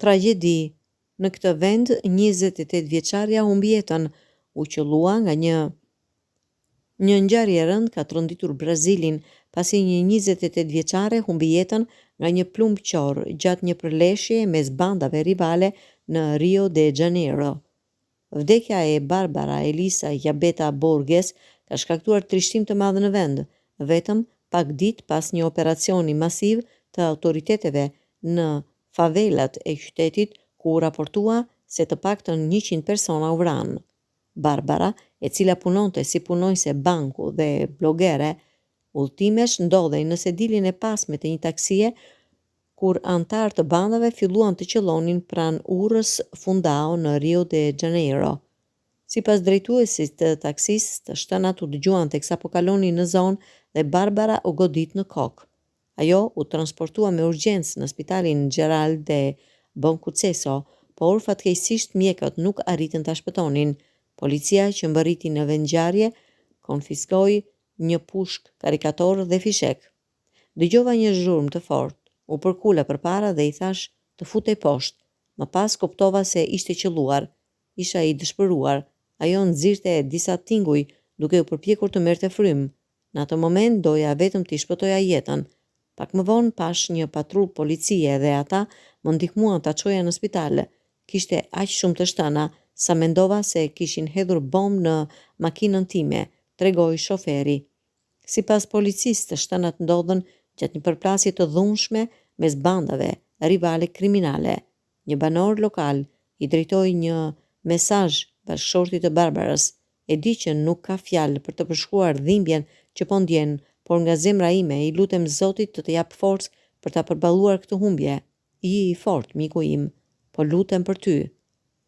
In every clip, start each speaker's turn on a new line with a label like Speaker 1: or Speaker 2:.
Speaker 1: Tragjedi Në këtë vend, 28 vjeçarja humbi jetën, u qëllua nga një Një ngjarje e rëndë ka tronditur Brazilin, pasi një 28 vjeçare humbi jetën nga një plumb qorr gjatë një përleshjeje mes bandave rivale në Rio de Janeiro. Vdekja e Barbara Elisa Jabeta Borges ka shkaktuar trishtim të madh në vend, vetëm pak ditë pas një operacioni masiv të autoriteteve në favelat e qytetit ku u raportua se të paktën 100 persona u vranë. Barbara, e cila punonte si punonjëse banku dhe blogere udhëtimesh, ndodhej në sediljen e pasme të një taksie kur anëtarë të bandave filluan të qëllonin pranë urës Fundao në Rio de Janeiro. Sipas drejtuesit të taksisë, të shtënat u dëgjuan teksa po kalonin në zonë dhe Barbara u godit në kokë. Ajo u transportua me urgjencë në spitalin Geral de Bonsucesso, por fatkeqësisht mjekët nuk arritën ta shpëtonin. Policia që mbërriti në vendngjarje konfiskoi një pushkë, karikator dhe fishek. Dëgjova një zhurmë të fortë, u përkula përpara dhe i thashë të futej poshtë. Më pas kuptova se ishte qëlluar. Isha i dëshpëruar. Ajo nxirrte disa tinguj duke u përpjekur të merrte frymë. Në atë moment doja vetëm t'i shpëtoja jetën. Pak më vonë pashë një patrullë policie dhe ata më ndihmuan ta çoja në spital. Kishte aq shumë të shtëna, sa mendova se kishin hedhur bombë në makinën time, tregoi shoferi. Sipas policisë, të shtënat ndodhën gjatë një përplasje të dhunshme mes bandave rivale kriminale. Një banor lokal i drejtoi një mesazh bashkëshortit të Barbarës, E di që nuk ka fjalë për të përshkruar dhimbjen që po ndjen, por nga zemra ime i lutem Zotit të të japë forcë për ta përballuar këtë humbje. Ji i fortë, miku im. Po lutem për ty.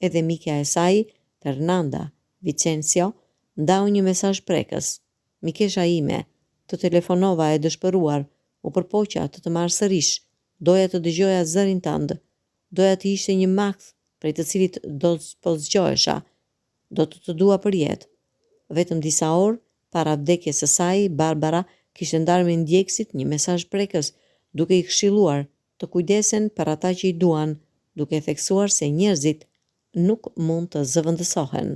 Speaker 1: Edhe mikja e saj, Fernanda Vicencio, ndau një mesazh prekës. Mikesha ime, të telefonova e dëshpëruar, u përpoqa të të marr sërish, doja të dëgjoja zërin tënd. Doja të ishte një makth prej të cilit do po zgjohesha. Do të të dua përjetë. Vetëm disa orë para vdekjes së saj, Barbara kishte ndarë me ndjekësit një mesazh prekës, duke i këshilluar të kujdesen për ata që i duan, duke theksuar se njerëzit nuk mund të zëvendësohen.